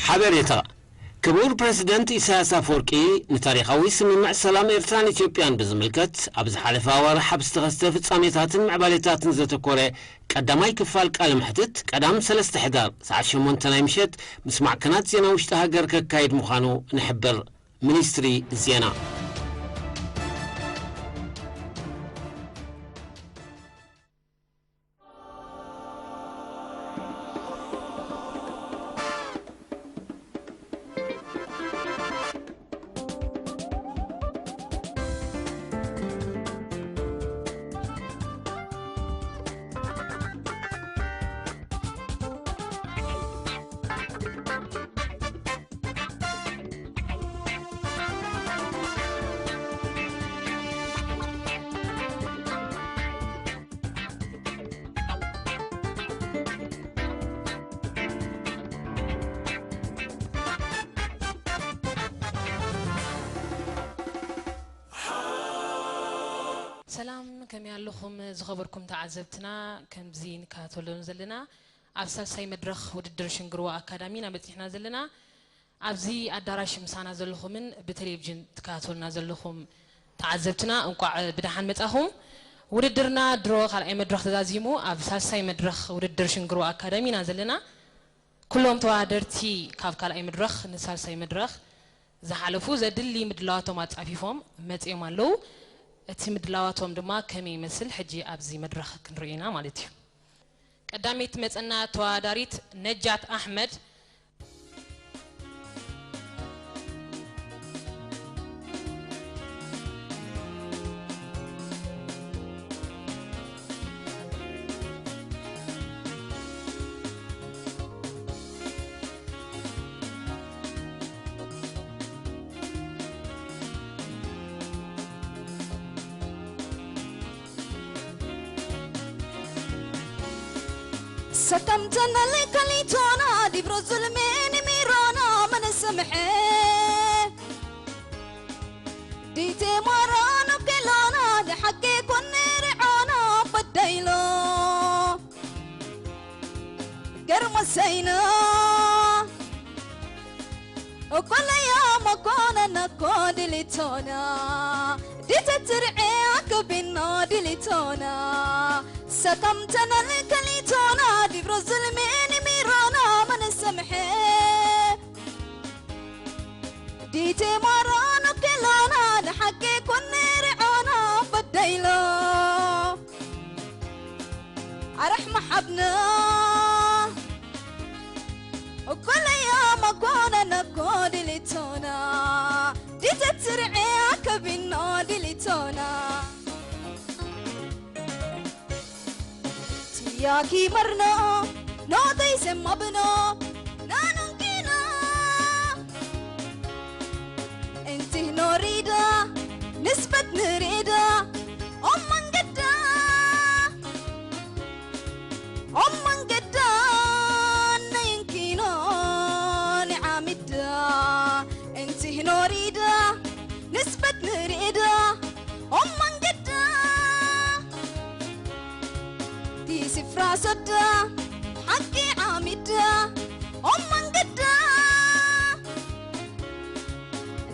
ሓበሬታ። ክቡር ፕረሲደንት ኢሳያስ ኣፈወርቂ ንታሪኻዊ ስምምዕ ሰላም ኤርትራን ኢትዮጵያን ብዝምልከት ኣብ ዝሓለፈ ኣዋርሕ ኣብ ዝተኸስተ ፍጻሜታትን ምዕባሌታትን ዘተኮረ ቀዳማይ ክፋል ቃለ መሕትት ቀዳም ሰለስተ ሕዳር ሰዓት ሸሞንተ ናይ ምሸት ምስ ማዕከናት ዜና ውሽጢ ሃገር ከካይድ ምዃኑ ንሕብር። ሚኒስትሪ ዜና። ሰላም፣ ከመይ ኣለኹም ዝኸበርኩም ተዓዘብትና? ከምዚ ንከታተሎም ዘለና ኣብ ሳልሳይ መድረኽ ውድድር ሽንግርዋ ኣካዳሚ ኢና በጺሕና ዘለና። ኣብዚ ኣዳራሽ ምሳና ዘለኹምን ብቴሌቪዥን ትከታተሉና ዘለኹም ተዓዘብትና እንቋዕ ብደሓን መጻኹም። ውድድርና ድሮ ካልኣይ መድረኽ ተዛዚሙ ኣብ ሳልሳይ መድረኽ ውድድር ሽንግርዋ ኣካዳሚ ኢና ዘለና። ኩሎም ተወዳደርቲ ካብ ካልኣይ መድረኽ ንሳልሳይ መድረኽ ዝሓለፉ ዘድሊ ምድላዋቶም ኣጻፊፎም መጺኦም ኣለዉ። እቲ ምድላዋቶም ድማ ከመይ ይመስል ሕጂ ኣብዚ መድረኽ ክንርኢ ኢና ማለት እዩ። ቀዳመይቲ ትመጸና ተወዳዳሪት ነጃት ኣሕመድ። ሰከምተነል ከሊቶና ዲብሮ ዙልሜ ንሚሮና መነሰምሐ ዲቴ ሞሮኖ ኬሎና ደሓኬ ኮነ ርዖና በዳይሎ ገርመሰይና እኮለያ መኮነና ኮ ድሊቶና ዲተትርዔ ኣከቢኖ ድሊቶና ሰከምተነል ከሊቶና ዲብሮ ዙልሜ ንሚሮና መነሰምሐ ዲቴ ማራኖ ኬሎና ንሓቂ ኮነ ርዖና በደይሎ ኣራሕ መሓብና እኮለያ መኮነና ኮ ድሊቶና ዲተትርዔ ኣከቢኖ ድሊቶና Tiyaa kii marnoo nootay semmabnoo naanunkiina intih nooriida nisbat niriida omman gaddaa omman gaddaa nayinkiinoo nicaamiddaa intih nooriida nisbat niriida omman gaddaa tii sifraa soddaa haqqii caamiddaa omman gaddaa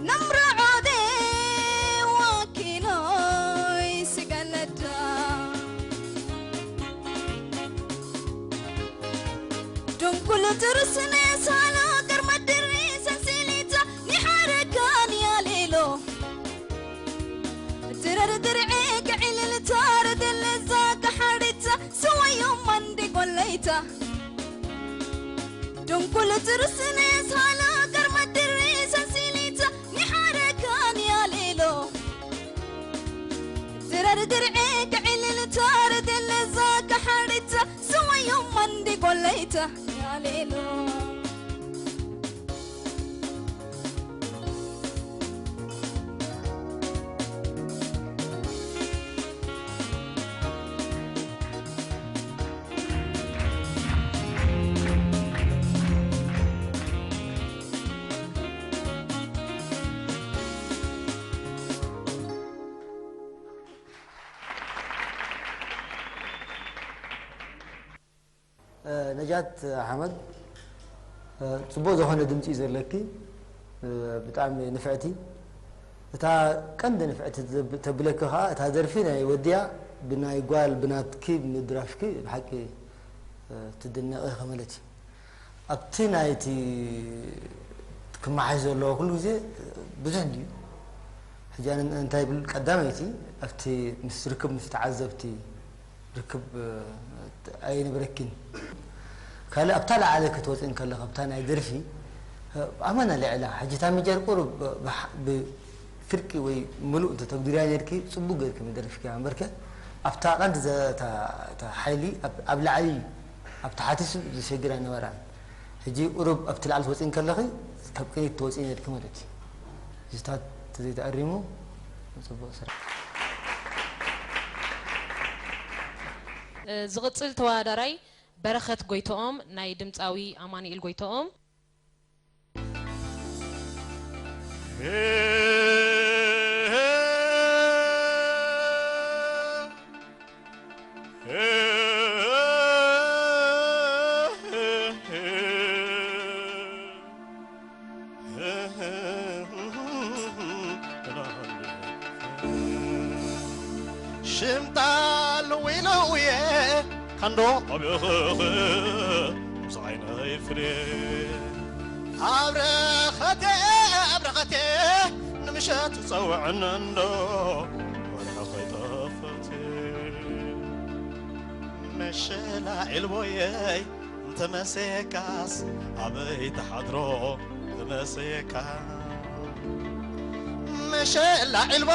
namra coodee waa kiinooy si galaddaa dunkulu turusnee saaloo garma dirrii sansiiliita ni xaarakaan yaaleeloo Tirar dir'ee ka'ilil taara dillizaa kaxaadhita suwayyoo mandi gollayta. Dunkul tirsines haala garma dirree sansiilita ni haarakaan yaaleelo. Tirar dir'ee ka'ilil taara dillizaa kaxaadhita suwayyoo mandi gollayta yaaleelo. ነጃት ኣሕመድ ጽቡቕ ዝኾነ ድምጺ እዩ ዘለኪ። ብጣዕሚ ንፍዕቲ። እታ ቀንዲ ንፍዕቲ ተብለኪ ከኣ እታ ደርፊ ናይ ወድያ ብናይ ጓል ብናትኪ ምድራፍኪ ብሓቂ ትድነቕ ኢኺ ማለት እዩ። ኣብቲ ናይቲ ክመሓሽ ዘለዎ ኩሉ ግዜ ብዙሕ ድዩ? ሕጂ ኣነ እንታይ ይብል፣ ቀዳመይቲ ኣብቲ ምስ ርክብ ምስ ተዓዘብቲ ርክብ ኣይነበረኪን። ካልእ ኣብታ ለዓለ ክትወፂ እንከለኻ ኣብታ ናይ ደርፊ ኣመና ልዕላ ሕጂ እታ ምጃር ቁሩብ ብሓ- ብፍርቂ ወይ ምሉእ እንተተጉዲርያ ነርኪ ጽቡቅ ገርኪ ምደርፍኪያ እምበርከ ኣብታ ቀንዲ ዘ- እታ እታ ሓይሊ ኣብ- ኣብ ላዕሊ ኣብ ታሕቲ ስ- ዘሸግራ ነበራን ሕጂ ቁሩብ ኣብቲ ላዕሊ ትወፂ እንከለኺ ካብ ቅኒት ትወፂ ነርኪ ማለት እዩ። ዝታት ተዘይተኣሪሙ ጽቡቅ ስራሕ። ዝቕጽል ተወዳዳራይ በረኸት ጎይትኦም ናይ ድምጻዊ ኣማኑኤል ጎይትኦም። ሽምጣል ዊለውየ ካንዶ ኣብኽኽ ምስ ዓይነይ ፍሬ ኣብረኸቴ ኣብረኸቴ ንምሸት ጸውዕኒ እንዶ ወርሒ ከይጠፈቴ መሸላ ዒልቦየይ እንተመሰየካስ ኣበይ ትሓድሮ ተመሰየካ መሸላ ዒልቦ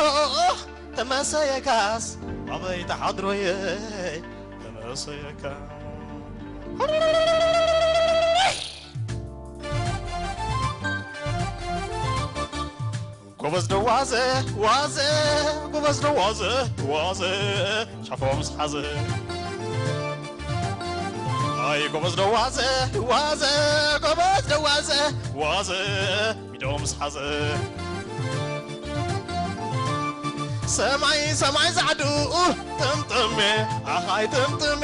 ተመሰየካስ ኣበይ ትሓድሮየ ተመሰየካ ጎበዝ ደዋዘ ዋዘ ጎበዝ ደዋዘ ዋዘ ሻፎም ዝሓዘ ኣይ ጎበዝ ደዋዘ ዋዘ ጎበዝ ደዋዘ ዋዘ ሚዶ ምስ ሓዘ ሰማይ ሰማይ ዛዕዱ ጥምጥሜ ኣኻይ ጥምጥሜ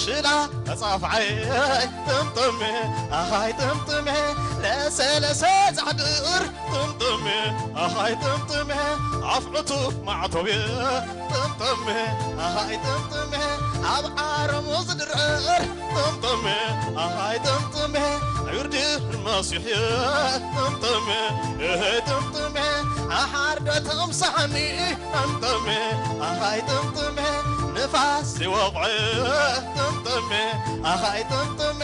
ሽላ ተጻፍዓይ ጥምጥሜ ኣኻይ ጥምጥሜ ለሰለሰ ዛዕድር ጥምጥሜ ኣኻይ ጥምጥሜ ኣፍዕቱ ማዕቶቤ ጥምጥሜ ኣኻይ ጥምጥሜ ኣብ ዓረሙ ዝድረር ጥምጥሜ ኣኻይ ጥምጥሜ ዕርዲ መሲሕየ ጥምጥሜ እህ ጥምጥሜ ኣሓርዶ ተምሳሓኒ ጥምጥሜ ኣኻይ ጥምጥሜ ንፋስ ይወቕዐ ጥምጥሜ ኣኻይ ጥምጥሜ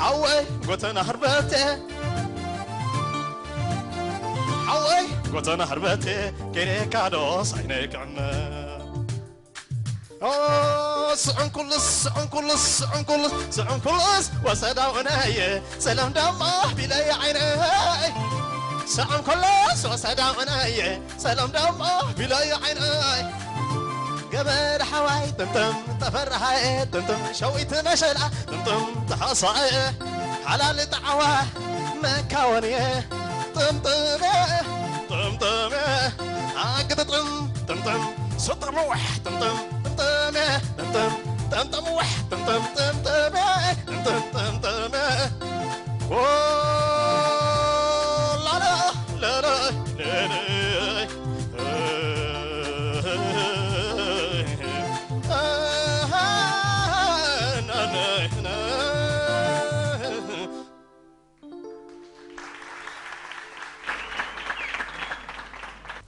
ሓወይ ጎተና ህርበቴ ሓወይ ጎተና ህርበቴ ገሌካ ዶስ ዓይነይ ክዕነ ስዕንኩልስ ስዕንኩልስ ስዕንኩልስ ስዕንኩልስ ወሰዳውነየ ሰላም ዳማ ቢለየ ዓይነይ ስዕንኩልስ ወሰዳውነየ ሰላም ዳማ ቢለየ ዓይነይ ገመድ ሓዋይ ጥምጥም ተፈራሃየ ጥምጥም ሸዊት መሸላ ጥምጥም ተሓሳየ ሓላል ጣዕዋ መካወንየ ጥምጥመ ጥምጥመ ኣግጥጥም ጥምጥም ስጥምውሕ ጥምጥም ጥምጥመ ጥምጥም ጥምጥምውሕ ጥምጥም ጥምጥመ ጥምጥም ጥምጥመ ላላ ለለ ለለ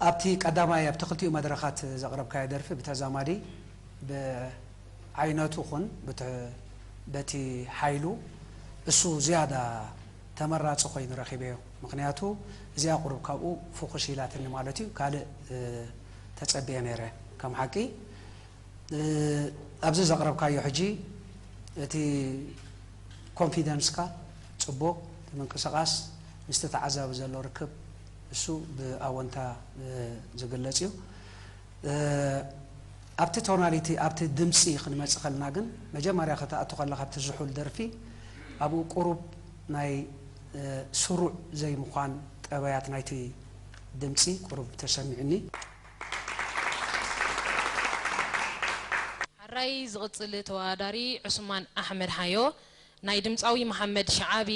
ኣብቲ ቀዳማይ ኣብቲ ክልቲኡ መድረኻት ዘቕረብካዮ ደርፊ ብተዛማዲ ብዓይነቱ ኹን ብቲ ሓይሉ እሱ ዝያዳ ተመራፂ ኮይኑ ረኺበዮ። ምኽንያቱ እዚኣ ቁሩብ ካብኡ ፍኹሽ ኢላትኒ ማለት እዩ። ካልእ ተፀብየ ነይረ ከም ሓቂ። ኣብዚ ዘቕረብካዮ ሕጂ እቲ ኮንፊደንስካ ፅቡቕ፣ እቲ ምንቅስቓስ ምስቲ ተዓዛቢ ዘሎ ርክብ እሱ ብኣወንታ ዝግለፅ እዩ። ኣብቲ ቶናሊቲ ኣብቲ ድምፂ ክንመፅእ ከለና ግን መጀመርያ ከተኣቱ ከለኻ ኣብቲ ዝሑል ደርፊ ኣብኡ ቁሩብ ናይ ስሩዕ ዘይምዃን ጠባያት ናይቲ ድምፂ ቁሩብ ተሰሚዑኒ። ሓራይ ዝቕጽል ተወዳዳሪ ዑስማን ኣሕመድ ሓዮ ናይ ድምጻዊ መሓመድ ሸዓቢ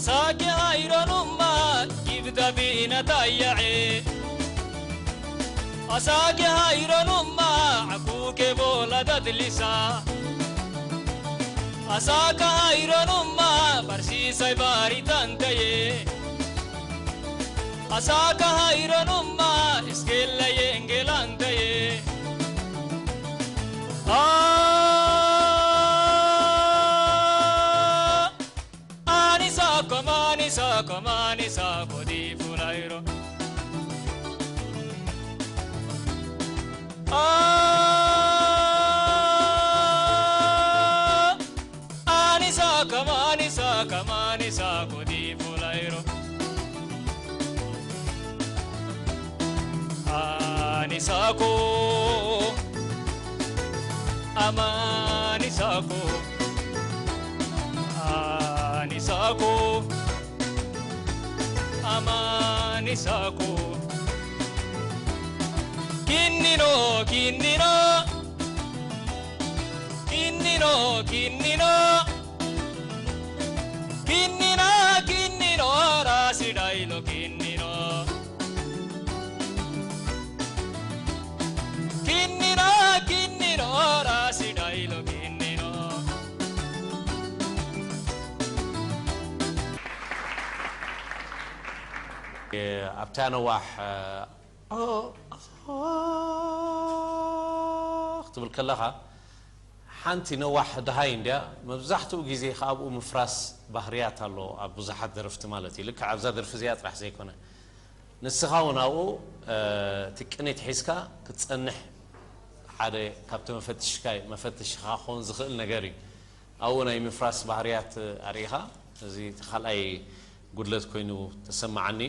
Asake hayronumma gibda bina tayae. Asake hayronumma akuke bola dadlisa. Asaka hayronumma barsi sai bari tantaye. Asaka hayronumma iskella yengelantaye. Ah, Anisako, manisako, manisako di fulairo. Ah, anisako, manisako, manisako di fulairo. Anisako, amanisako, anisako, amanisako. Kinnino, kinnino, kinnino, kinnino, kinnina, kinnino, rasidailo kinnino. Kinnino, kinnino, rasidailo kinnino. ኣብታ ነዋሕ ኦ፣ ኦ ክትብል ከለኻ ሓንቲ ነዋሕ ደሃይ እንድያ። መብዛሕትኡ ግዜ ከኣብኡ ምፍራስ ባህርያት ኣሎ ኣብ ብዙሓት ደረፍቲ ማለት እዩ። ልክዕ ኣብዛ ደርፊ እዚኣ ጥራሕ ዘይኮነ ንስኻ እውን ኣብኡ እቲ ቅኒት ሒዝካ ክትጸንሕ ሓደ ካብቲ መፈትሽካ መፈትሽኻ ክኸውን ዝኽእል ነገር እዩ። ኣብኡ ናይ ምፍራስ ባህርያት ኣርኢኻ። እዚ እቲ ካልኣይ ጉድለት ኮይኑ ተሰማዓኒ።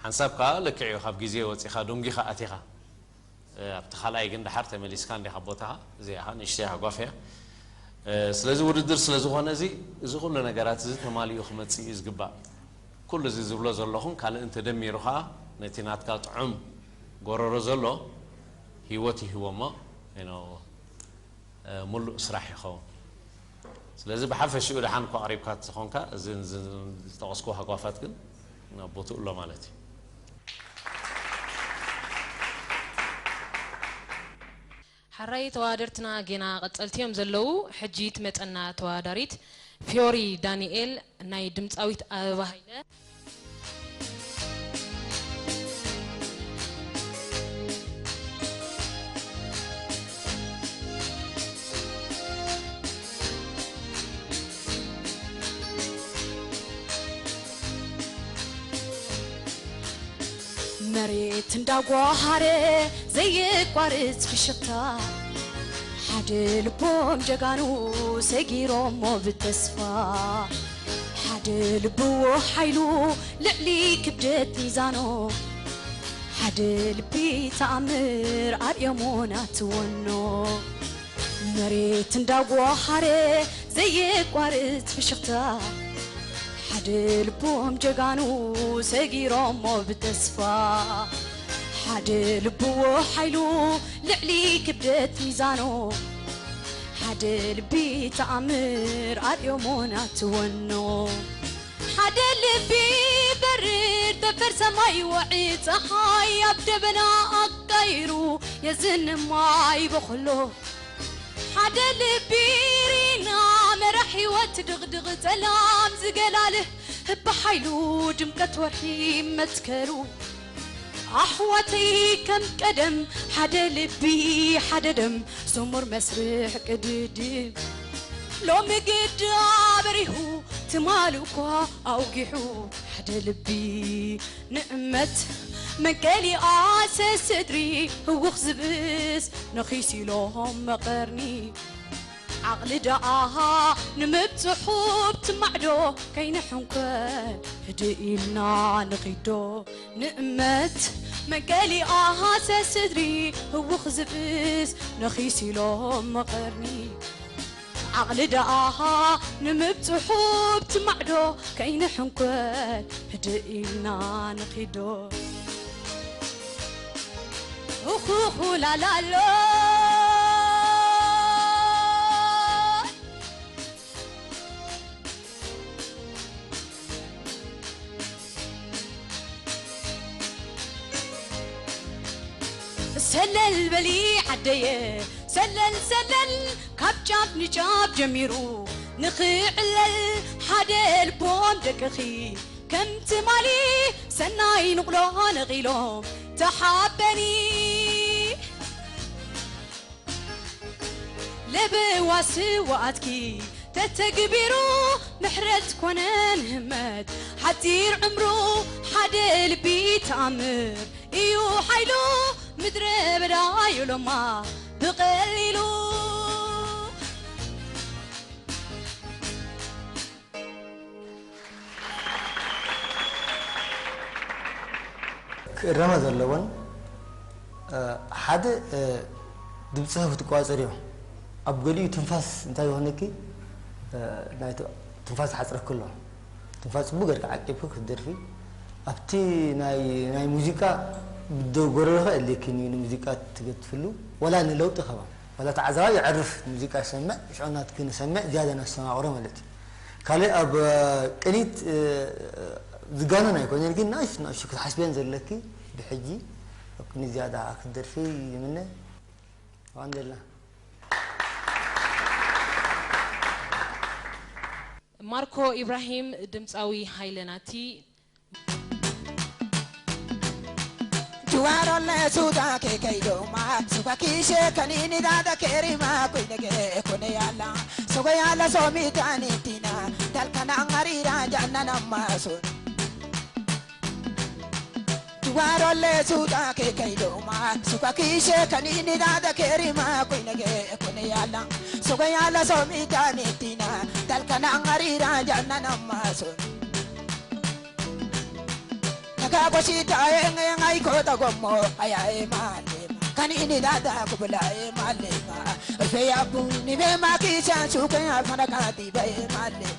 ሓንሳብ ከኣ ልክዕ እዩ፣ ካብ ግዜ ወጺኻ ዶንጊኻ ኣቲኻ። ኣብቲ ካልኣይ ግን ደሓር ተመሊስካ እንዲኻ ቦታኻ። እዚኣ ኸኣ ንእሽተይ ሃጓፍ እያ። ስለዚ ውድድር ስለ ዝኾነ እዚ፣ እዚ ኩሉ ነገራት እዚ ተማሊኡ ክመጽእ እዩ ዝግባእ። ኩሉ እዚ ዝብሎ ዘለኹን ካልእን ተደሚሩ ኸኣ ነቲ ናትካ ጥዑም ጎረሮ ዘሎ ህይወት ይህቦ እሞ፣ you know፣ ሙሉእ ስራሕ ይኸውን። ስለዚ ብሓፈሽኡ ደሓን እኳ ኣቕሪብካ ተኾንካ፣ እዚ ዝ-፣ ዝጠቐስኩ ሃጓፋት ግን ናብ ቦትኡ ኣሎ ማለት እዩ። ሓራይ ተወዳደርትና ጌና ቀጸልቲ እዮም ዘለዉ። ሕጂ ትመጸና ተወዳዳሪት ፊዮሪ ዳንኤል ናይ ድምጻዊት ኣበባ ሃይለ። መሬት እንዳጓሃረ ዘየቋርጽ ፍሽኽታ ሓደ ልቦም ጀጋኑ ሰጊሮሞ ብተስፋ ሓደ ልብዎ ሓይሉ ልዕሊ ክብደት ሚዛኖ ሓደ ልቢ ተኣምር ኣርእዮሞ ናትወኖ መሬት እንዳጓሃረ ዘየቋርጽ ፍሽኽታ ሓደ ልቦም ጀጋኑ ሰጊሮሞ ብተስፋ ሓደ ልብዎ ሓይሉ ልዕሊ ክብደት ሚዛኖ ሓደ ልቢ ተኣምር ኣርእዮሞ ናትወኖ ሓደ ልቢ በርድ ጠፈር ሰማይ ወዒ ፀሓይ ኣብ ደበና ኣቃይሩ የዝን ማይ በኸሎ ሓደ ልቢ ሪና መራሕ ህይወት ድቕድቕ ጸላም ዝገላልህ ብሓይሉ ድምቀት ወርሒ መትከሉ ኣሕዋተይ ከም ቀደም ሓደ ልቢ ሓደ ደም ስሙር መስርሕ ቅድድም ሎሚ ግዲ ኣበሪሁ ትማሊ እኳ ኣውጊሑ ሓደ ልቢ ንእመት መንቀሊ ኣሰ ስድሪ ህውኽ ዝብስ ነኺስ ኢሎም መቐርኒ ዓቕሊ ደኣ ንምብጽሑ ብትማዕዶ ከይንሕንኮ ህድእ ኢልና ንኺዶ ንእመት መንቀሊ ኣሃሰ ስድሪ ህውኽ ዝብስ ነኺስ ኢሎም መቐርኒ ዓቕሊ ደኣ ንምብጽሑ ብትማዕዶ ከይንሕንኮ ህድእ ኢልና ንኺዶ ሁኹኹ ላላሎ ሰለል በሊ ዓደየ ሰለል ሰለል ካብ ጫፍ ንጫፍ ጀሚሩ ንኽዕለል ሓደ ልቦም ደቅኺ ከም ትማሊ ሰናይ ንቕሎ ነቒሎም ተሓበኒ ለበዋ ስውኣትኪ ተተግቢሩ ምሕረት ኮነ ንህመት ሓፂር ዕምሩ ሓደ ልቢ ተኣምር እዩ ሓይሉ ምድረ በዳ እዩ ሎማ ብቐሊሉ ክእረማ ዘለወን ሓደ ድምፅኺ ክትቆፃፀርዮ ኣብ ገሊኡ ትንፋስ እንታይ ይኾነኪ ናይ ትንፋስ ሓፅረኪ ኣሎ ትንፋስ ፅቡቅ ገርካ ዓቂብኪ ክትደርፊ ኣብቲ ናይ ናይ ሙዚቃ ብደ ጎረሮኸ ኣድልየኪኒ ንሙዚቃ ትገድፍሉ ወላ ንለውጢ ከባ ወላ ተዓዛባይ የዕርፍ ሙዚቃ ይሰምዕ ሽዑ ናትኪ ንሰምዕ ዝያዳ ነስተማቕሮ ማለት እዩ ካልእ ኣብ ቅኒት ዝጋነን ኣይኮነን ግን ናሽ ናሽ ክትሓስበን ዘለኪ ብሕጂ ኣብ ቅኒት ዝያዳ ክትደርፊ ይምነ ዋንደላ ማርኮ ኢብራሂም ድምፃዊ ሃይለ ናቲ Juwaro le suda ke kai do ma suka kishe kanini da da keri ma kuinege kone yala suka yala so mi tani tina dal kana ngari ra janna na maso Juwaro le suda ke kai do ma suka kishe kanini da da keri ma kuinege kone yala suka yala so mi tani tina dal kana ngari ra janna na maso Naka bosi tae ngai kota gomo ayae male kani ini dada kubulae male ma fe abu ni be ma ki chan su ke afana kati bae male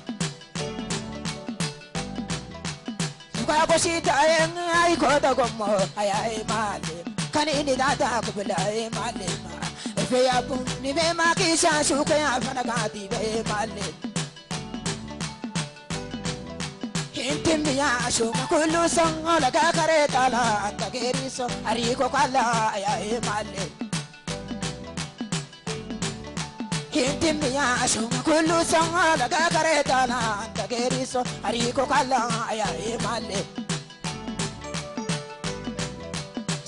Naka bosi tae ngai kota gomo ayae male kani ini dada kubulae male ma fe abu ni be ma ki chan su ke afana kati bae male Intimbiya shuma kullu son laga kare tala anta geri so ariko kala ya emale Intimbiya shuma kullu son laga kare tala anta geri so ariko kala ya emale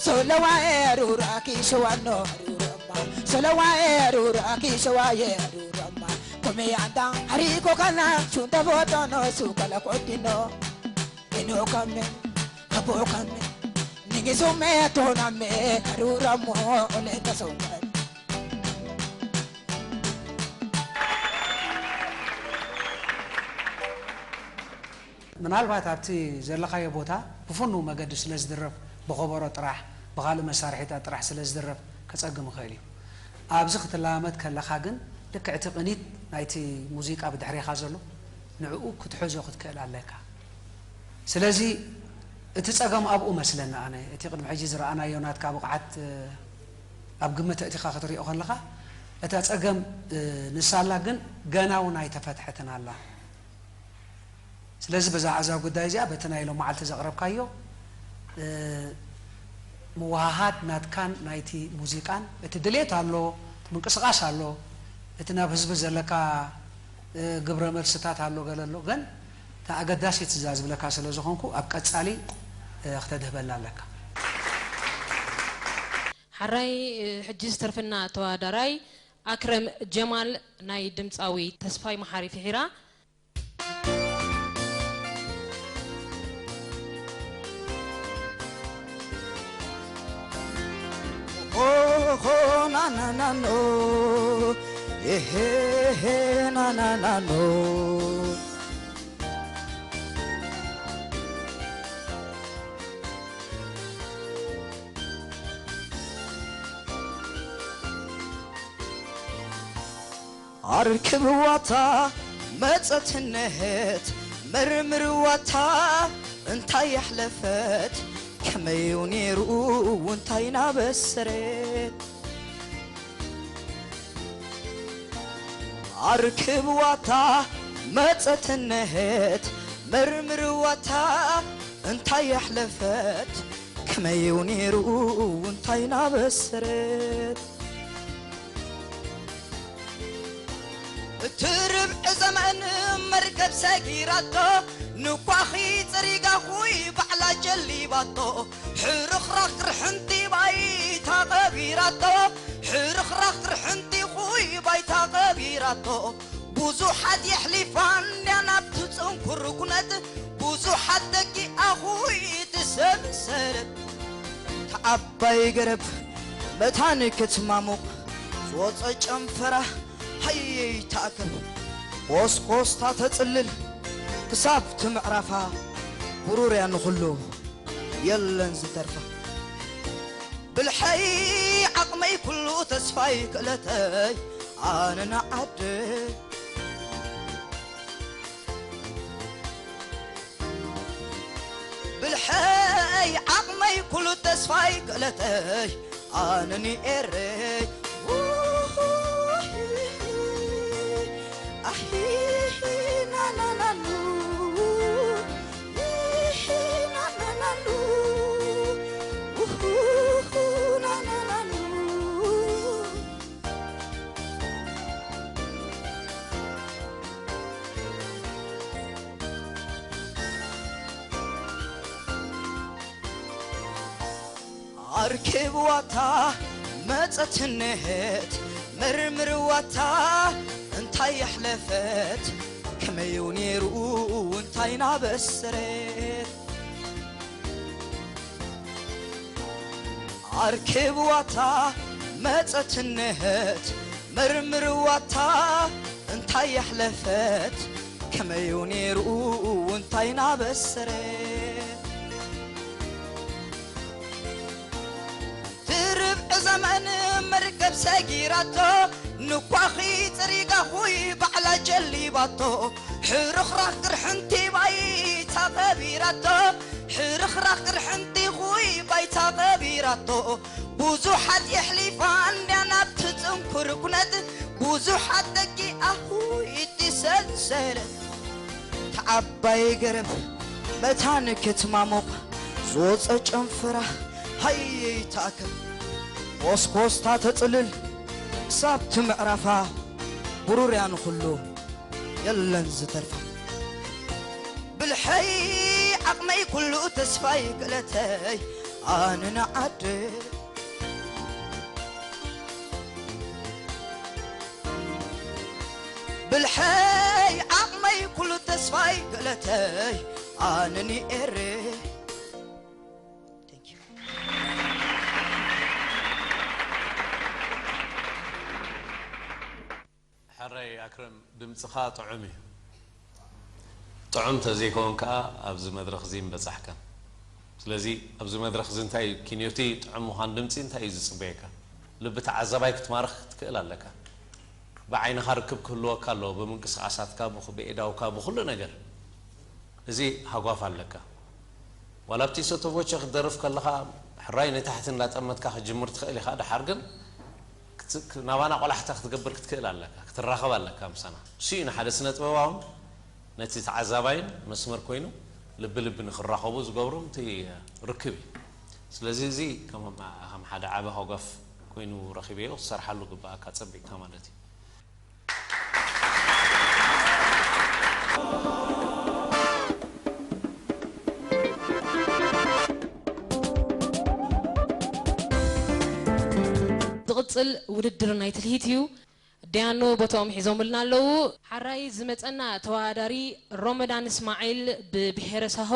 Solowa erura kishowa no arurama Solowa erura kishowa ye arurama Kome anda hariko kana chunta voto no sukala kotino Eno kame kapo kame ningi sume atona me aruramo oleta songa ምናልባት ኣብቲ ዘለኻዮ ቦታ ብፍኑው መገዲ ስለ ዝድረፍ፣ ብኸበሮ ጥራሕ፣ ብኻልእ መሳርሒታት ጥራሕ ስለ ዝድረፍ ከጸግም ይኽእል እዩ። ኣብዚ ክትለማመድ ከለኻ ግን ልክዕ እቲ ቅኒት ናይቲ ሙዚቃ ብድሕሬኻ ዘሎ ንዕኡ ክትሕዞ ክትክእል ኣለካ። ስለዚ እቲ ጸገም ኣብኡ መስለኒ ኣነ፣ እቲ ቅድሚ ሕጂ ዝረኣናዮ ናትካ ብቕዓት ኣብ ግምት ኣእቲኻ ክትሪኦ ከለኻ እታ ጸገም ንሳ ኣላ ግን ገና እውን ኣይተፈትሐትን ኣላ። ስለዚ ብዛዕባ እዛ ጉዳይ እዚኣ በቲ ናይ ሎመዓልቲ ዘቕረብካዮ ምውሃሃድ ናትካን ናይቲ ሙዚቃን እቲ ድሌት ኣሎ፣ እቲ ምንቅስቓስ ኣሎ፣ እቲ ናብ ህዝቢ ዘለካ ግብረ መልስታት ኣሎ ገለ ኣሎ ግን እታ ኣገዳሲት እዛ ዝብለካ ስለ ዝኾንኩ ኣብ ቀጻሊ ክተድህበላ ኣለካ። ሓራይ ሕጂ ዝተርፈና ተወዳዳራይ ኣክረም ጀማል ናይ ድምፃዊ ተስፋይ መሓሪ ፍሒራ Oh, oh, na na na no. Eh, eh, eh, na na na no. ኣርክብዋታ መጸት እነሀት መርምርዋታ እንታይ ኣሕለፈት ከመዩ ነይሩ እንታይ ናበሰረት ኣርክብዋታ መጸት እነሀት መርምርዋታ እንታይ ኣሕለፈት መይው ነይሩ እንታይ ናበሰረት? እቲ ርብዒ ዘመን መርከብ ሰጊራቶ፣ ንኳኺ ጽሪጋ ኹይ ባዕላ ጀሊባቶ፣ ሕርኽራኽ ቅርሕንቲ ባይታ ቀቢራቶ፣ ሕርኽራኽ ቅርሕንቲ ኹይ ባይታ ቀቢራቶ። ብዙሓት የሕሊፋ እንድያ ናብቲ ጽንኩር ኩነት፣ ብዙሓት ደቂኣ ኹይ ትሰምሰረት። ተዓባይ ገረብ መታን ክትማሙቕ፣ ዝወጸ ጨንፈራ ሃየይ ተኣከብ፣ ኮስኮስታ ተጽልል ክሳብ ትምዕራፋ፣ ብሩርያ ንኹሉ የለን ዝተርፋ። ብልሐይ ዓቕመይ ኩሉ ተስፋይ ክእለተይ ኣነ ንዓደይ። ብልሐይ ዓቕመይ ኩሉ ተስፋይ ክእለተይ ኣነ ንኤረይ። ውሁይ፣ ኣሂ፣ ናናናኑ፣ ኢሂ፣ ናናናኑ፣ ውሁሁ፣ ናናናኑ። ኣርክብዋታ መጸት እንሄት፣ መርምርዋታ እንታይ የሕለፈት፣ ከመይው ነይሩ እንታይ ናበሰረት። ኣርክብዋታ መጸት እንሄት፣ መርምርዋታ እንታይ የሕለፈት፣ ከመይው ነይሩ እንታይ ናበሰረት። ትርብዒ ዘመን መርከብ ሰጊራቶ፣ ንኳኺ ጽሪጋ ኹይ ባዕላ ጀሊባቶ፣ ሕርኽራኽ ቅርሕንቲ ባይታ ቀቢራቶ፣ ሕርኽራኽ ቅርሕንቲ ኹይ ባይታ ቀቢራቶ። ብዙሓት የሕሊፋ እንድያ ናብቲ ጽንኩር ኩነት፣ ብዙሓት ደቂኣ ኹይ እቲ ሰንሰለት። ተዓባይ ገረብ መታን ክትማሙቕ፣ ዝወጸ ጨንፈራ ሃየይ ተኣከብ፣ ኮስኮስታ ተጽልል ክሳብ ትምዕራፋ፣ ብሩርያ ንኹሉ የለን ዝተርፋ። ብልሐይ ዓቕመይ ኩሉ ተስፋይ ክእለተይ ኣነ ንዓደይ። ብልሐይ ዓቕመይ ኩሉ ተስፋይ ክእለተይ ኣነ ንኤረይ። Thank you። ሕራይ ኣክረም፣ ድምጽኻ ጥዑም እዩ። ጥዑም ተዘይከውን ከኣ ኣብዚ መድረኽ እዚ ምበጻሕካን። ስለዚ ኣብዚ መድረኽ እዚ እንታይ እዩ፣ ኪንዮቲ ጥዑም ምዃን ድምጺ እንታይ እዩ ዝጽበየካ? ልቢ ተዓዛባይ ክትማርኽ ክትክእል ኣለካ። ብዓይንኻ ርክብ ክህልወካ ኣለዎ፣ ብምንቅስቓሳትካ፣ ብኹ-፣ ብኤዳውካ፣ ብኹሉ ነገር። እዚ ሃጓፍ ኣለካ። ዋላ ኣብቲ ሶቶቮቸ ክትደርፍ ከለኻ ሕራይ ንታሕቲ እንዳጠመትካ ክትጅምር ትኽእል ኢኻ። ደሓር ግን ክት-፣ ክ-፣ ናባና ቆላሕታ ክትገብር ክትክእል ኣለካ፣ ክትራኸብ ኣለካ ምሳና። እሱ እዩ ንሓደ ስነ ጥበባውን ነቲ ተዓዛባይን መስመር ኮይኑ ልቢ ልቢ ንክራኸቡ ዝገብሮም እቲ ርክብ እዩ። ስለዚ እዚ ከም፣ ከም ሓደ ዓቢ ሃጓፍ ኮይኑ ረኺበዮ፣ ክትሰርሓሉ ግባኣካ ጸቢቕካ ማለት እዩ። ዝቕጽል ውድድር ናይ ትልሂት እዩ። ደያኑ ቦታኦም ሒዞምልና ኣለዉ። ሓራይ ዝመጸና ተወዳዳሪ ሮመዳን እስማዒል ብብሄረ ሳሆ።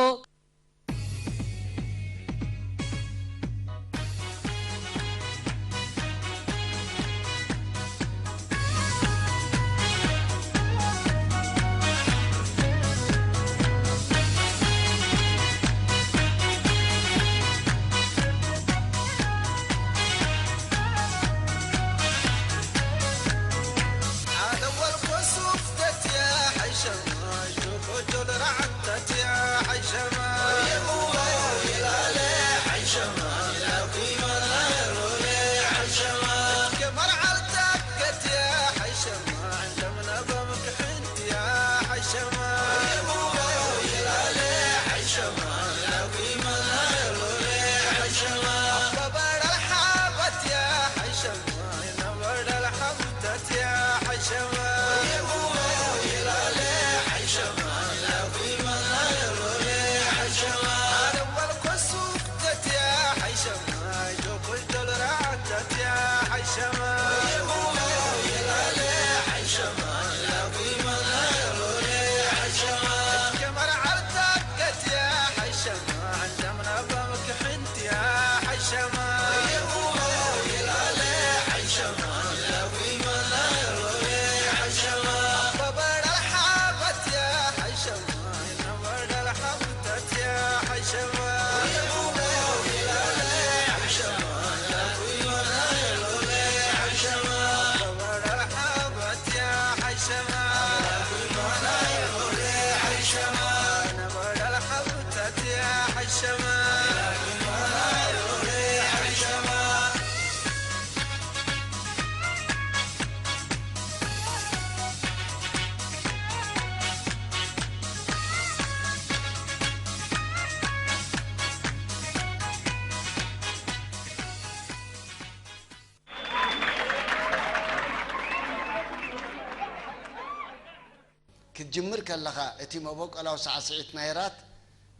ክትጅምር ከለኻ፣ እቲ መበቆላዊ ሳዕስዒት ናይ ራት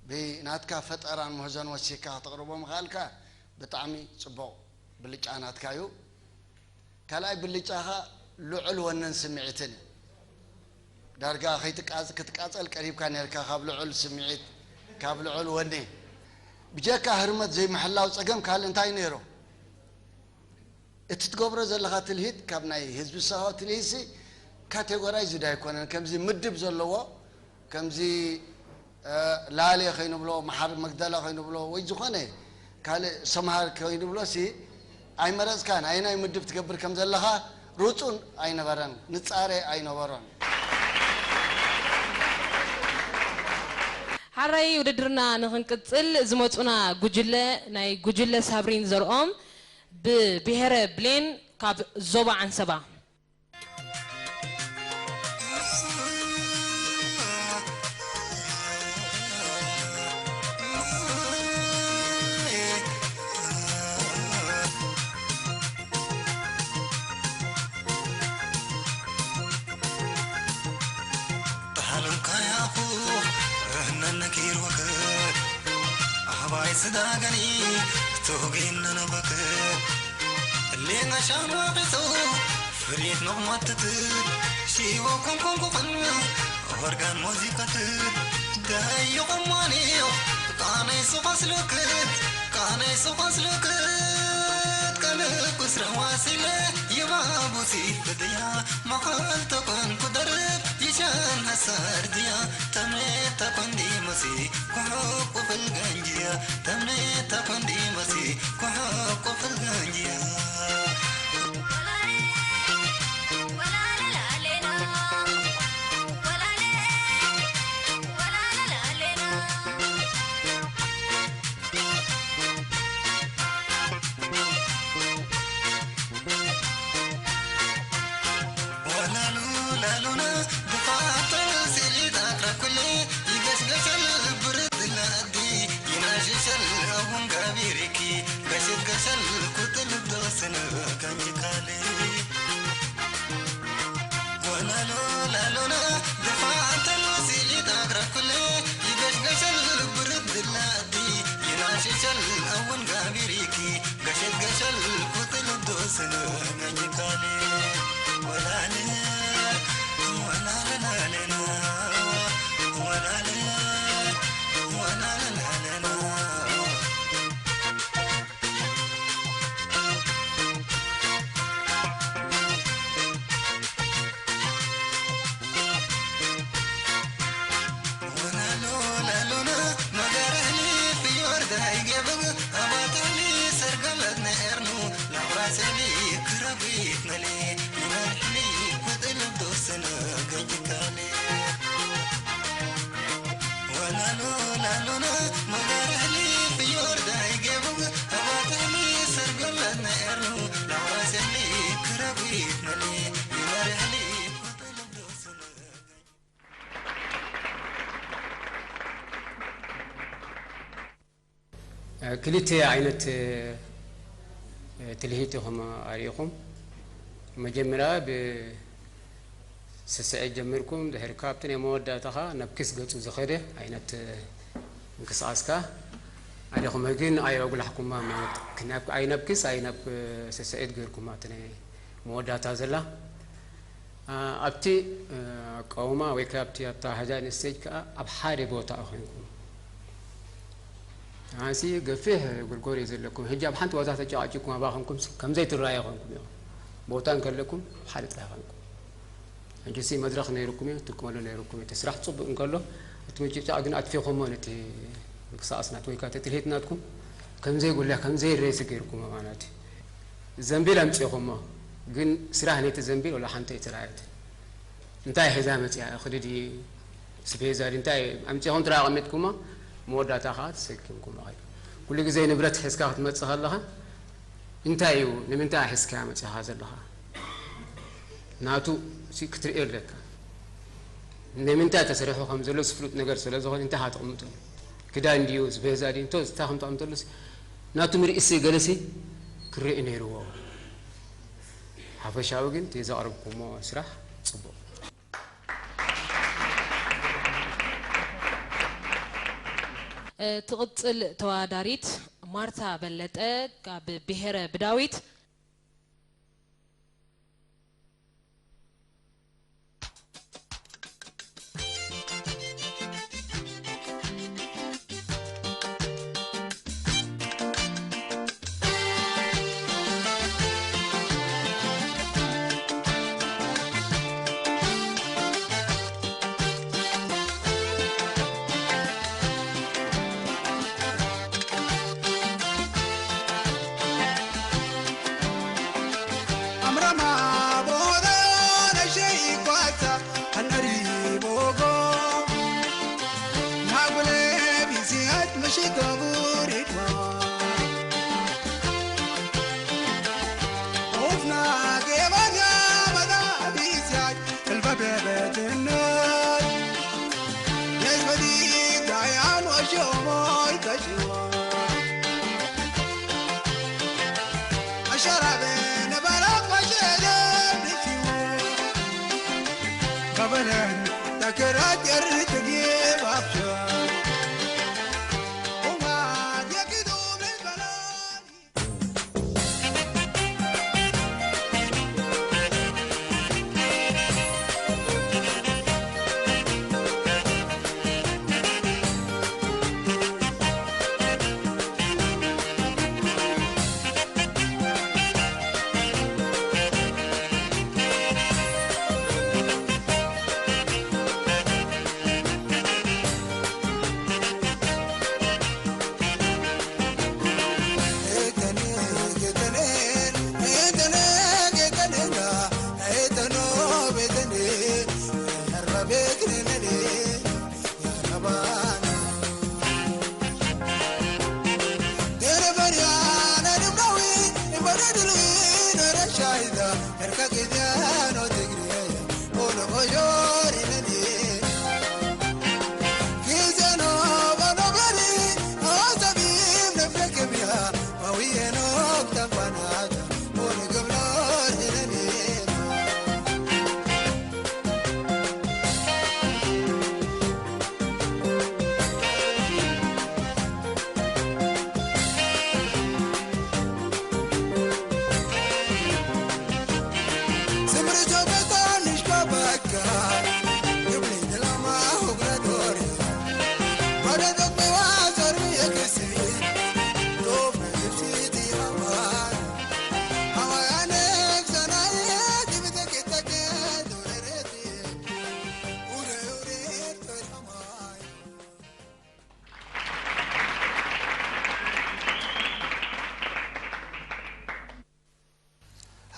ብናትካ ፈጠራን ምህዞን ወሲኽካ ክተቕርቦ ምኽኣልካ፣ ብጣዕሚ ጽቡቕ ብልጫ ናትካ እዩ። ካልኣይ ብልጫኻ ልዑል ወነን ስምዒትን እዩ። ዳርጋ ከይትቃጽ-፣ ክትቃጸል ቀሪብካ ነርካ፣ ካብ ልዑል ስምዒት፣ ካብ ልዑል ወኔ። ብጀካ ህርመት ዘይምሕላው ጸገም ካልእ እንታይ ነይሩ? እቲ ትገብሮ ዘለኻ ትልሂት ካብ ናይ ህዝቢ ዝሰኻ ትልሂትሲ ካቴጎራይዝድ ኣይኮነን። ከምዚ ምድብ ዘለዎ፣ ከምዚ፣ እ፣ ላሌ ከይንብሎ፣ መሓር መግደላ ከይንብሎ፣ ወይ ዝኾነ ካልእ ሰምሃር ከይንብሎሲ ኣይመረጽካን። ኣየናይ ምድብ ትገብር ከም ዘለኻ ርጹን ኣይነበረን፣ ንጻሬ ኣይነበሮን። ሓራይ ውድድርና ንኽንቅጽል ዝመጹና ጉጅለ፣ ናይ ጉጅለ ሳብሪን ዘርኦም ብብሄረ ብሌን ካብ ዞባ ዓንሰባ። ተሃለውካ ያኹ እህነን ነጊርወክ ኣህባይ ስዳገኒ ተውጌን ነነበክ ሌና ሻማ ቢተው ፍሬት መቕማትት ሺወ ኮንኮንኩኽን ኦርጋን ሙዚቃት ዳዮ ቁማንዮ ቃነይ ሱቐስልክት ቃነይ ሱቐስልክት ቀልብ ስረዋሲለ ይባቡሲ ፍድያ መኻል ተኮንኩ ደርብ ይሻን ሐሳር ድያ ተምኔት ተኮንዲ መሲ ኩሑቁ ፍልገንጅያ ተምኔት ተኮንዲ መሲ ኩሑቁ ፍልገንጅያ ወላሉ ላሉና ብፋጠል ሲሊት ኣቅረኩሌ ይገሽገሸል ብርድ ላዲ ይናሽሸል ኣቡን ጋቢሪኪ ገሽገሸል ኩትል ዶስን ከንጅካሌ ወላሎ ላሎና ደፋ ኣንተሎ ሲሊት ኣግራ ኩለ ይገሽገሸል ብርድ ድላዲ ይናሽሸል ኣውን ጋቢሪኪ ገሸት ገሸል ኩትል ዶስን ነኝካሌ ወላለ ወላለ ላለና ወላለ ወላለ ላለና ወላሎ ላሎና መጋርህሊ ፍዮር ዳይጌቡ ኣባተኒ ሰርገለት ነኤርኑ ላዋሰሊ ክረጉት መሊ ይመርህሊ ክልተ ዓይነት ትልሂት ኢኹም ኣሪእኹም። መጀመርያ ብስስዐ ጀሚርኩም፣ ድሕሪ ካብቲ ናይ መወዳእታ ኸኣ ናብ ክስ ገጹ ዝኸደ ዓይነት ምንቅስቓስካ ኣሪእኹም። ግን ኣይ ኣጉላሕኩማ ማለት፣ ክን-፣ ኣይ ናብ ክስ ኣይ ናብ ስስዐት ገይርኩማ እቲ ናይ መወዳእታ ዘላ። ኣ፣ ኣብቲ፣ እ፣ ኣቃውማ ወይ ከኣ ኣብቲ ኣተሓሕዛ ንስቴጅ ከኣ ኣብ ሓደ ቦታ ኮይንኩም። ኣንሲ ገፊሕ ጎርጎር እዩ ዘለኩም። ሕጂ ኣብ ሓንቲ ቦታ ተጨቃጭኩም ኣባኹምኩም ከም ዘይትረኣዩ ኮይንኩም ኢኹም። ቦታ እንከለኩም ኣብ ሓደ ጥራይ ኮይንኩም። ሕጂ ሲ መድረኽ ነይርኩም እዩ፣ ትጥቀመሉ ነይርኩም እዩ። እቲ ስራሕ ጽቡቅ እንከሎ፣ እቲ ምጭብጫቕ ግን ኣጥፊኹሞ ነቲ ምንቅስቃስ ናት ወይ ከኣ እቲ ትልሂት ናትኩም ከም ዘይጉልሕ፣ ከም ዘይረሲ ገይርኩሞ ማለት እዩ። ዘንቢል ኣምጺኹሞ፣ ግን ስራሕ ነቲ ዘንቢል ወላ ሓንቲ ኣይተራእየትን። እንታይ ሒዛ መጺኣ? እኽሊ ድዩ? ስፔዛ ድዩ? እንታይ ኣምጺኹም ጥራይ ኣቐሚጥኩሞ፣ መወዳእታ ከኣ ተሰኪምኩሞ ኸይዱ። ኩሉ ግዜ ንብረት ሒዝካ ክትመጽእ ከለኻ፣ እንታይ እዩ? ንምንታይ ሒዝካያ መጺኻ ዘለኻ? ናቱ ሲ ክትርኢ ኣለካ። ንምንታይ ተሰሪሑ ከም ዘሎ ዝፍሉጥ ነገር ስለ ዝኾነ፣ እንታይ ኢኻ ተቕምጠሉ? ክዳን ድዩ? ስፔዛ ድዩ? እንተ እንታይ ከም ተቕምጠሉስ፣ ናቱ ምርኢትሲ ገለሲ ክርኢ ነይርዎ። ሓፈሻዊ ግን እቲ ዘቕረብኩሞ ስራሕ ጽቡቕ። ትቕጽል ተወዳዳሪት ማርታ በለጠ ካብ ብሄረ ብዳዊት።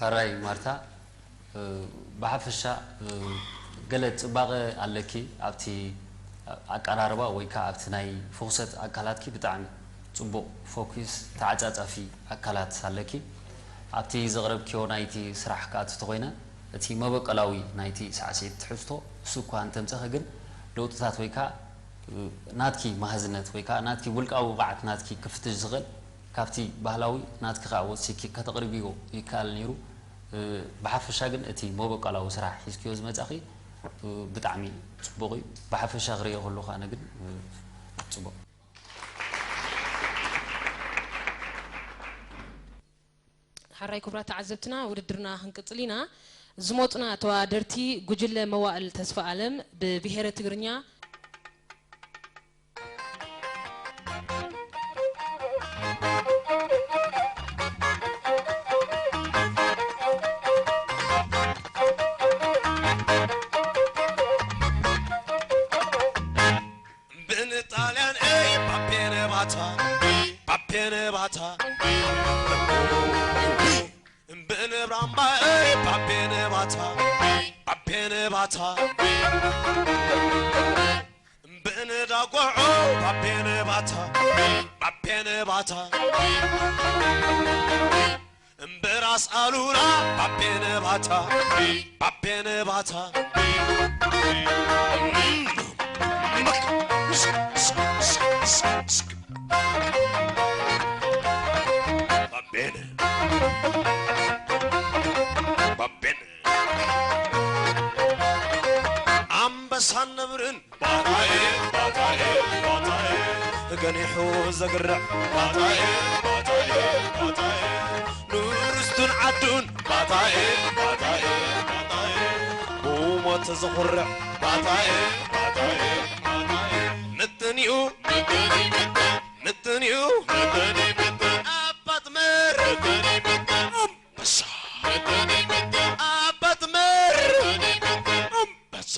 ሕራይ ማርታ፣ ብሓፈሻ ገለ ጽባቐ ኣለኪ ኣብቲ ኣቀራርባ ወይ ከኣ ኣብቲ ናይ ፍኹሰት ኣካላትኪ ብጣዕሚ ጽቡቕ ፎኪስ ተዓጻጻፊ ኣካላት ኣለኪ። ኣብቲ ዘቕረብክዮ ናይቲ ስራሕ ክኣቱ ተኾይነ እቲ መበቆላዊ ናይቲ ሳዕስዒት ትሕዝቶ እሱ እኳ እንተምጸኸ ግን ለውጥታት ወይ ከኣ ናትኪ መሃዝነት ወይ ከኣ ናትኪ ውልቃዊ ብቕዓት ናትኪ ክፍትሽ ዝኽእል ካብቲ ባህላዊ ናትኪ ከኣ ወሲኪ ከተቕርብዮ ይከኣል ነይሩ። ብሓፈሻ ግን እቲ መበቆላዊ ስራሕ ሒዝክዮ ዝመጻኺ ብጣዕሚ ጽቡቕ እዩ። ብሓፈሻ ክርእዮ ከለኹ ኣነ ግን ጽቡቕ። ሓራይ ክቡራት ተዓዘብትና ውድድርና ክንቅጽል ኢና። ዝሞጽና ተወዳደርቲ ጉጅለ መዋእል ተስፋ ኣለም ብብሄረ ትግርኛ ብንጣልያን እይ ባቤነ ባታ ባቤነ ባታ ብንብራምባ እይ ባቤነ ባታ ባቤነ ባታ ብንዳጓዖ ባቤነ ባታ ባቤነ ባታ እምበራስ ኣሉላ ባቤነ ባታ ባቤነ ባታ ባቤነ ባቤነ ኣንበሳን ነብርን ባታዬ ባታዬ ባታዬ ተገኒሑ ዘግርዕ ባታኤ፣ ባታኤ፣ ባታኤ፣ ንርስቱን ዓዱን ባታኤ፣ ባታኤ፣ ባታኤ፣ ብሞት ዘኹርዕ ባታኤ፣ ባታኤ፣ ባታኤ፣ ምጥንኡ፣ ምጥንኡ፣ ምጥንኡ፣ ኣባት መር፣ ኣንበሳ፣ ኣባት መር፣ ኣንበሳ።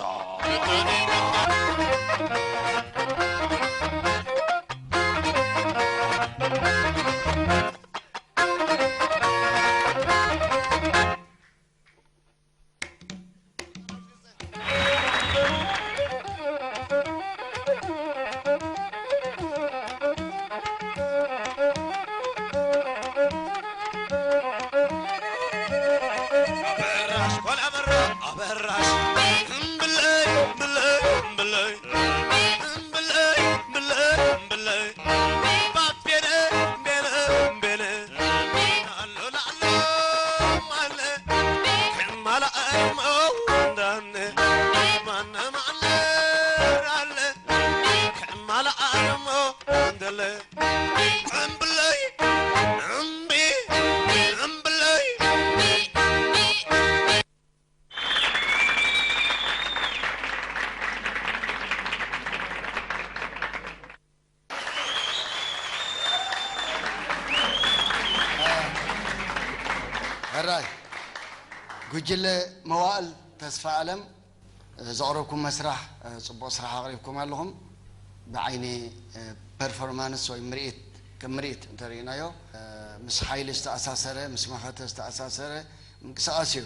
ኣበራሽ ጓል ኣበራ ኣበራሽ እምብለይ እምብለይ እምብለይ እምብለይ እምብለይ እምብለይ ባቤነ ቤነ ቤነ ኣሎ ላዕሎ ማለ ከማላ ኣርሞ እንዳነ ማነ ማለ ኣለ ከማላ ኣርሞ እንደለ እምብለይ እምቢ እምብለይ ሕራይ ጉጅለ መዋእል ተስፋ ኣለም ዘቕረብኩም መስራሕ ጽቡቕ ስራሕ ኣቕሪብኩም ኣለኹም። ብዓይኒ ፐርፎርማንስ ወይ ምርኢት ከም ምርኢት እንተርኢናዮ ምስ ሓይሊ ዝተኣሳሰረ ምስ መኸተ ዝተኣሳሰረ ምንቅስቓስ እዩ።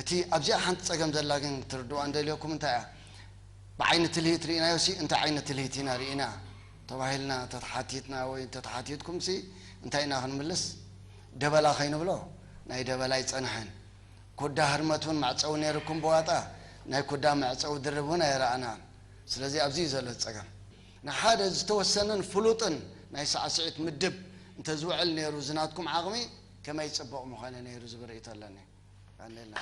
እቲ ኣብዚኣ ሓንቲ ጸገም ዘላ ግን ክትርድዋ እንደልየኩም እንታይ እያ? ብዓይኒ ትልሂት ርኢናዮ ሲ እንታይ ዓይነት ትልሂት ኢና ርኢና ተባሂልና እንተተሓቲትና ወይ እንተተሓቲትኩም ሲ እንታይ ኢና ክንምልስ? ደበላ ከይንብሎ ናይ ደበላ ኣይጸንሐን። ኩዳ ህርመት እውን መዕጸዊ ነይርኩም ብዋጣ ናይ ኩዳ መዕጸዊ ድርብ እውን ኣይረኣናን። ስለዚ ኣብዚ እዩ ዘሎ እቲ ጸገም። ንሓደ ዝተወሰነን ፍሉጥን ናይ ሳዕስዒት ምድብ እንተዝውዕል ነይሩ እዚ ናትኩም ዓቕሚ ከመይ ጽቡቕ ምኾነ ነይሩ ዝብል ርእይቶ ኣለኒ። ኣንልና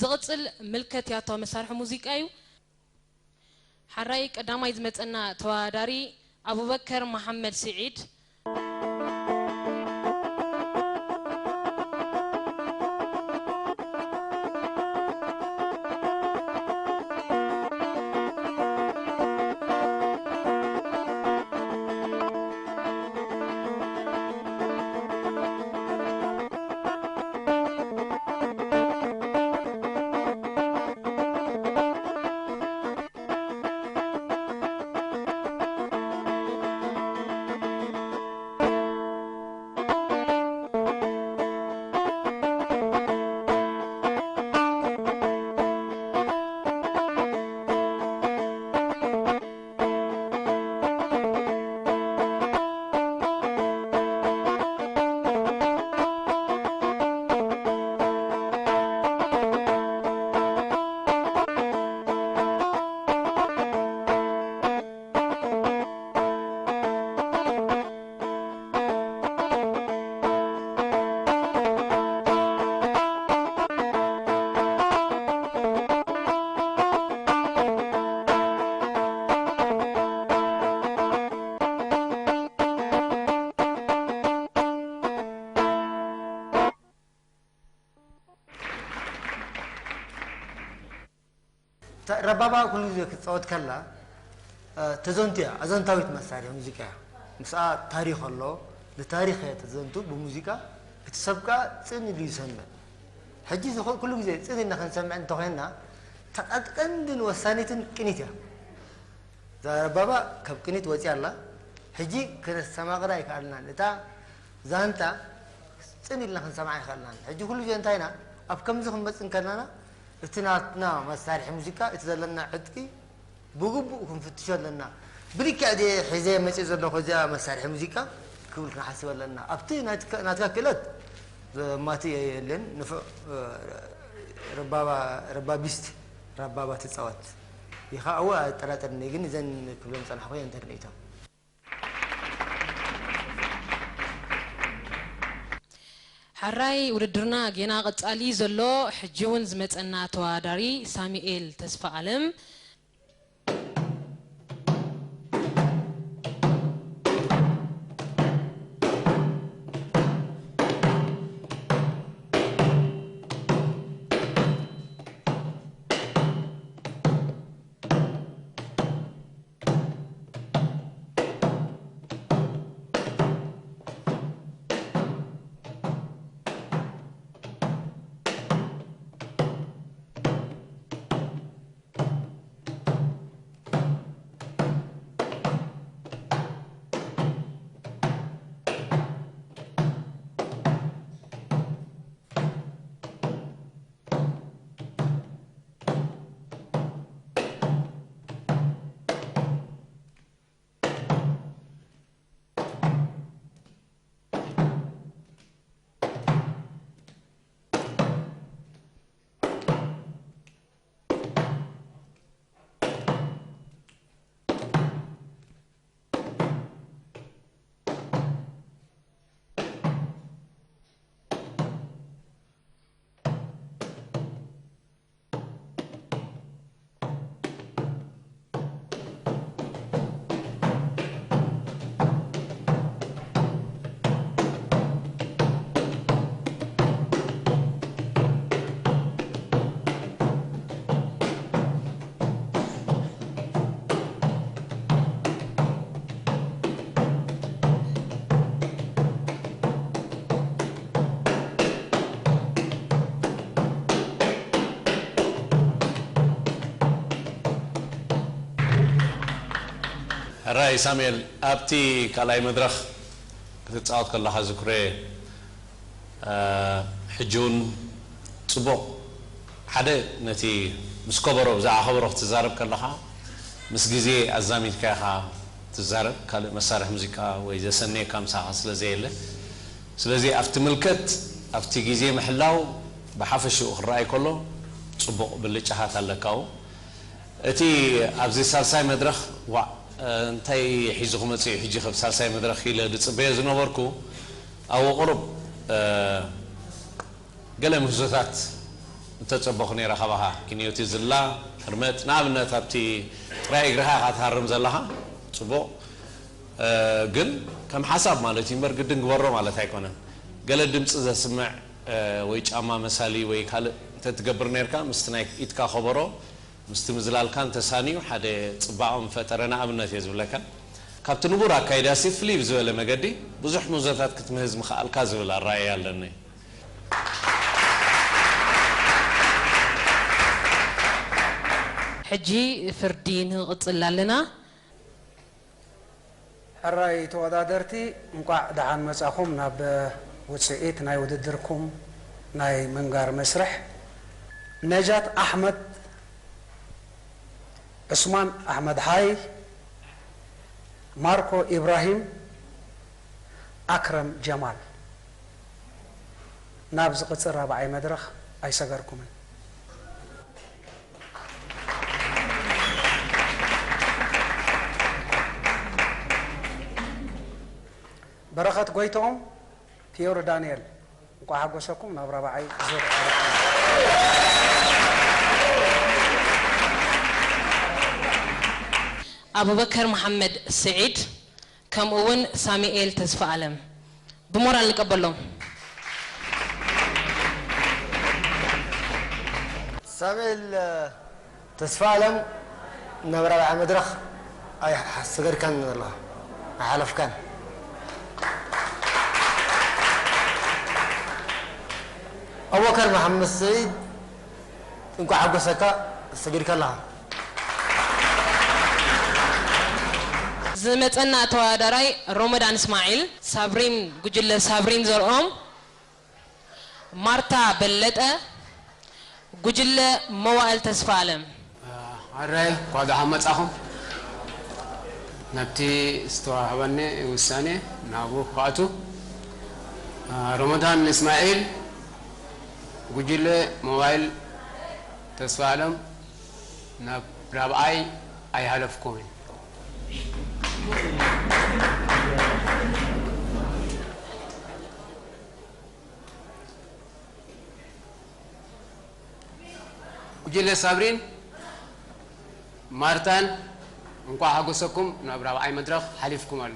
ዝቕጽል ምልከት ያታዊ መሳርሒ ሙዚቃ እዩ። ሓራይ ቀዳማይ ዝመጸና ተወዳዳሪ ኣቡበከር መሓመድ ስዒድ። ረባባ ኩሉ ግዜ ክትፃወት ከላ ተዘንቱ እያ፣ ኣዘንታዊት መሳርሒ ሙዚቃ እያ። ምስኣ ታሪኽ ኣሎ፣ ንታሪኽ እያ ተዘንቱ ብሙዚቃ፣ እቲ ሰብ ከዓ ፅን ኢሉ ይሰምዕ። ሕጂ ኩሉ ግዜ ፅን ኢልና ክንሰምዕ እንተኾይንና፣ እታ ቀንድን ወሳኒትን ቅኒት እያ። እዛ ረባባ ካብ ቅኒት ወፂኣ ኣላ። ሕጂ ክነስተማቕራ ኣይከኣልናን። እታ ዛንታ ፅን ኢልና ክንሰምዓ ኣይከኣልናን። ሕጂ ኩሉ ግዜ እንታይ ኢና ኣብ ከምዚ ክንመፅእ እንከለና እቲ ናትና መሳርሒ ሙዚቃ እቲ ዘለና ዕጥቂ ብግቡእ ክንፍትሾ ኣለና። ብልክዕ ድየ ሒዘ መፅእ ዘለኹ እዚኣ መሳርሒ ሙዚቃ ክብል ክንሓስብ ኣለና። ኣብቲ ናትካ ክእለት ዘማትእ የለን። ንፉዕ ረባቢስት ረባባ ትፃወት ኢኻ። እወ ኣይጠራጠርኒ፣ ግን እዘን ክብለን ዝፀናሕኹ እየን ተርኒቶም። ሕራይ ውድድርና ጌና ቀጻሊ ዘሎ፣ ሕጂ እውን ዝመጸና ተወዳዳሪ ሳሙኤል ተስፋ ኣለም። ሕራይ ሳሙኤል፣ ኣብቲ ካልኣይ መድረኽ ክትጻወት ከለኻ ዝኩረ፣ እ፣ ሕጂ እውን ጽቡቕ፣ ሓደ ነቲ ምስ ከበሮ፣ ብዛዕባ ከበሮ ክትዛረብ ከለኻ ምስ ግዜ ኣዛሚድካ ኢኻ ትዛረብ፣ ካልእ መሳርሒ ሙዚቃ ወይ ዘሰነየካ ምሳኻ ስለ ዘየለ። ስለዚ ኣብቲ ምልከት፣ ኣብቲ ግዜ ምሕላው ብሓፈሽኡ ክረኣይ ከሎ ጽቡቕ ብልጫታት ኣለካ። እቲ ኣብዚ ሳልሳይ መድረኽ፣ ዋእ፣ እንታይ ሒዙ ክመጽእ እዩ ሕጂ ካብ ሳልሳይ መድረኽ ኢለ ዝጽበዮ ዝነበርኩ፣ ኣብኡ ቁሩብ፣ እ፣ ገለ ምህዞታት እንተጸበኹ ነይረ ካባኻ። ክንዮቲ ዝላ፣ ህርመት፣ ንኣብነት ኣብቲ ጥራይ እግርኻ ኢኻ ትሃርም ዘለኻ፣ ጽቡቕ። እ፣ ግን ከም ሓሳብ ማለት እዩ እምበር ግድን ግበሮ ማለት ኣይኮነን። ገለ ድምጺ ዘስምዕ፣ እ፣ ወይ ጫማ መሳሊ ወይ ካልእ እንተትገብር ነይርካ ምስቲ ናይ ኢድካ ከበሮ ምስቲ ምዝላልካን ተሳንዩ ሓደ ጽባቐ ምፈጠረ። ንኣብነት እየ ዝብለካ፣ ካብቲ ንቡር ኣካይዳሲ ፍልይ ብዝበለ መገዲ ብዙሕ ምህዞታት ክትምህዝ ምኽኣልካ ዝብል ኣረኣእያ ኣለኒ። ሕጂ ፍርዲ ንቕጽል ኣለና። ሕራይ ተወዳደርቲ፣ እንቋዕ ደሓን መጻኹም ናብ ውጽኢት ናይ ውድድርኩም ናይ ምንጋር መስርሕ። ነጃት ኣሕመድ፣ ዑስማን ኣሕመድ ሓይ፣ ማርኮ ኢብራሂም፣ ኣክረም ጀማል። ናብ ዝቕጽል ራብዓይ መድረኽ ኣይሰገርኩምን። በረኸት ጎይትኦም፣ ፒዮር ዳንኤል፣ እንቋዕ ሓጎሰኩም፣ ናብ ራብዓይ ዙር ኣበቃና። ኣቡበከር መሓመድ ስዒድ፣ ከምኡ እውን ሳሙኤል ተስፋ ኣለም ብሞራል ንቀበሎም። ሳሙኤል ተስፋ ኣለም ናብ ራብዓይ መድረኽ ኣይሰገድካን ኣለኻ፣ ኣይሓለፍካን። ኣቡበከር መሓመድ ስዒድ፣ እንኳዕ ሓጎሰካ፣ ሰጊድካ ኣለኻ። ዝመጸና ተወዳዳራይ ሮመዳን እስማዒል፣ ሳብሪን፣ ጉጅለ ሳብሪን ዘርኦም፣ ማርታ በለጠ፣ ጉጅለ መዋእል ተስፋ ኣለም። ኣራይ እንኳዕ ደሓን መጻኹም። ናብቲ ዝተዋህበኒ ውሳኔ ናብኡ ክኣቱ። ሮመዳን እስማዒል፣ ጉጅለ ሞባይል ተስፋ ኣለም፣ ናብ ራብዓይ ኣይሃለፍኩምን። ጉጅለ ሳብሪን ማርታን እንኳዕ ሓጎሰኩም፣ ናብ ራብዓይ መድረኽ ሓሊፍኩም ኣሎ።